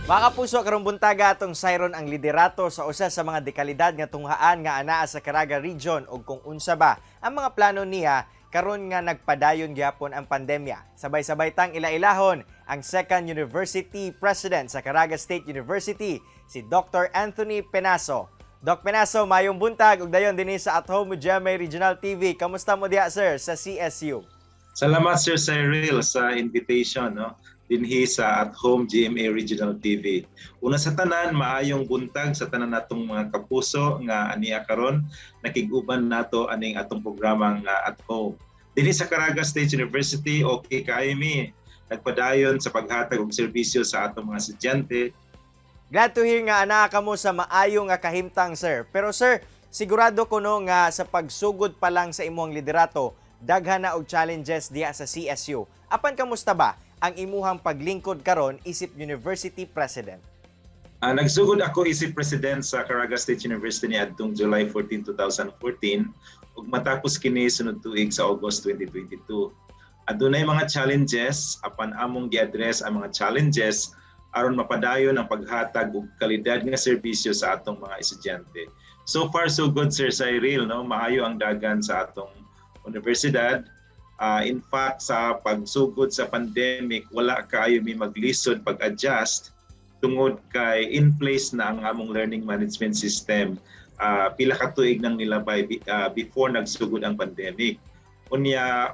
Mga kapuso, karong buntaga atong sayron ang liderato sa usa sa mga dekalidad nga tunghaan nga anaa sa Caraga Region ug kung unsa ba ang mga plano niya karon nga nagpadayon gyapon ang pandemya. Sabay-sabay tang ilailahon ang second university president sa Caraga State University, si Dr. Anthony Penaso. Doc Penaso, mayong buntag ug dayon dinhi sa At Home with GMA Regional TV. Kamusta mo diha, sir, sa CSU? Salamat, Sir Cyril, sa invitation, no, dinhi sa At Home GMA Regional TV. Una sa tanan, maayong buntag sa tanan natong mga kapuso nga ania karon nakig-uban nato aning atong programang At Home. Dinhi sa Caraga State University, okay kaayo mi. Nagpadayon sa paghatag og serbisyo sa atong mga estudyante. Glad to hear nga anaa kamo sa maayo nga kahimtang, sir. Pero sir, sigurado ko, no, nga sa pagsugod pa lang sa imong liderato, daghan na og challenges diha sa CSU. Apan kamusta ba ang imuhang paglingkod karon isip university president? Nagsugod ako isip president sa Caraga State University niadtong July 14, 2014 ug matapos kini sunod tuig sa August 2022. Adunay mga challenges, apan among gi-address ang mga challenges aron mapadayon ang paghatag og kalidad nga serbisyo sa atong mga estudyante. So far so good, Sir Cyril, no, maayo ang dagan sa atong universidad. In fact, sa pagsugod sa pandemic, wala kaayo mi maglisod pag-adjust tungod kay in place na ang among learning management system. Pila ka tuig nang nilabay before nagsugod ang pandemic. Unya,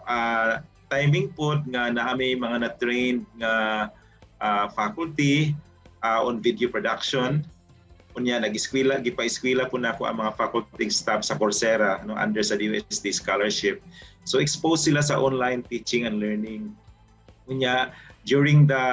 timing pod nga naa mi mga na-trained nga faculty on video production. Unya nag-eskwela, gipa-eskwela po nako ang mga faculty staff sa Coursera, no, under sa DOST scholarship. So exposed sila sa online teaching and learning. Unya during the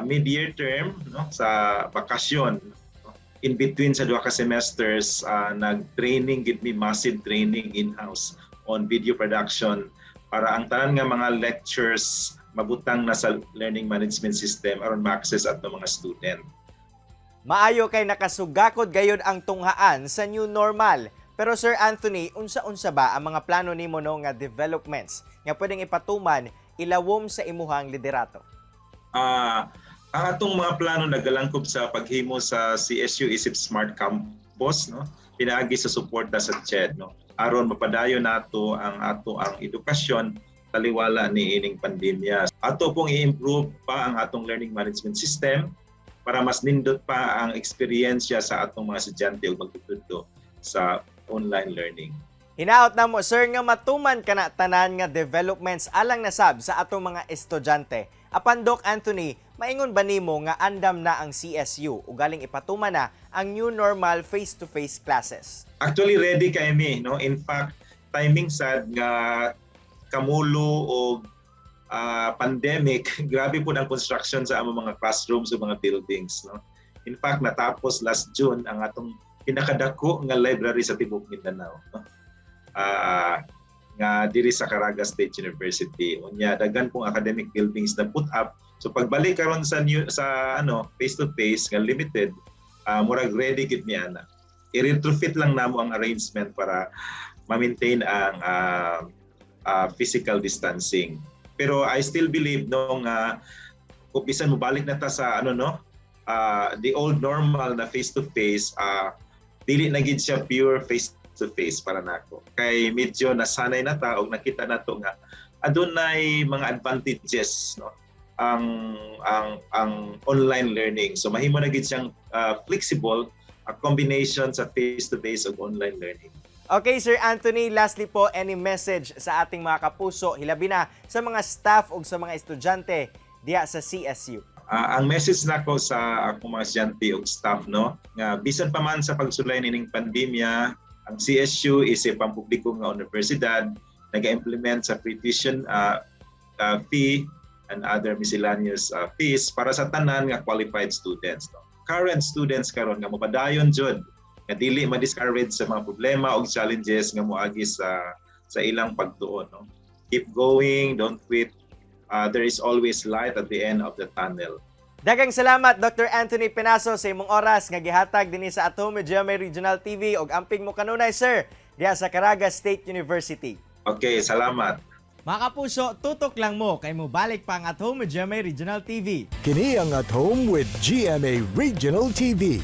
mid-year term, no, sa bakasyon, no, in between sa duha ka semesters, nag-training gid mi, massive training in-house on video production para ang tanan nga mga lectures mabutang na sa learning management system aron ma-access ato mga student. Maayo kay nakasugakod gayud ang tunghaan sa new normal. Pero Sir Anthony, unsa-unsa ba ang mga plano nimo, no, nga developments nga pwedeng ipatuman ilawom sa imuhang liderato? Ang atong mga plano nagalangkob sa paghimo sa CSU isip Smart Campus, no, pinaagi sa suporta sa CHED, no, aron mapadayon nato ang ato ang edukasyon taliwala ni ining pandemya. Ato pong i-improve pa ang atong learning management system para mas nindot pa ang eksperyensya sa atong mga estudyante ug magtutudlo sa online learning. Hinaot namo, sir, nga matuman kana tanan nga developments alang na sab sa atong mga estudyante. Apan Doc Anthony, maingon ba nimo nga andam na ang CSU ugaling ipatuman na ang new normal face-to-face classes? Actually, ready kay mi, no? In fact, timing sad nga kamulo og pandemic, grabe po ang construction sa among mga classrooms o mga buildings, no? In fact, natapos last June ang atong pinakadako nga library sa tibuok Mindanao, no? Nga diri sa Caraga State University. Unya daghan pong academic buildings na put up. So pagbalik karon sa new sa ano, face to face nga limited, murag ready gid mi ana. I-retrofit lang namo ang arrangement para ma-maintain ang physical distancing. Pero I still believe, no, nga kung bisan mo balik na ta sa ano, no, the old normal na face to face, dili na gid siya pure face to face para nako. Kay medyo nasanay na ta og nakita nato nga adunay mga advantages, no, ang online learning. So mahimo na gid siyang flexible, a combination sa face to face ug online learning. Okay, Sir Anthony, lastly po, any message sa ating mga kapuso, hilabi na sa mga staff o sa mga estudyante diya sa CSU? Ang message nako sa akong mga estudyante ug staff, no, nga bisan pa man sa pagsulay nining pandemya, ang CSU is a pampubliko nga universidad, naga-implement sa free tuition fee and other miscellaneous fees para sa tanan nga qualified students, no. Current students karon nga mopadayon jud, nga dili ma-discourage sa mga problema o challenges nga moagi sa ilang pagtuon, no. Keep going, don't quit. There is always light at the end of the tunnel. Daghang salamat, Dr. Anthony Penaso, sa imong oras nga gihatag dinhi sa At Home with GMA Regional TV ug amping mo kanunay, sir, diha sa Caraga State University. Okay, salamat. Mga kapuso, tutok lang mo kay mobalik pa ang At Home with GMA Regional TV. Kini ang At Home with GMA Regional TV.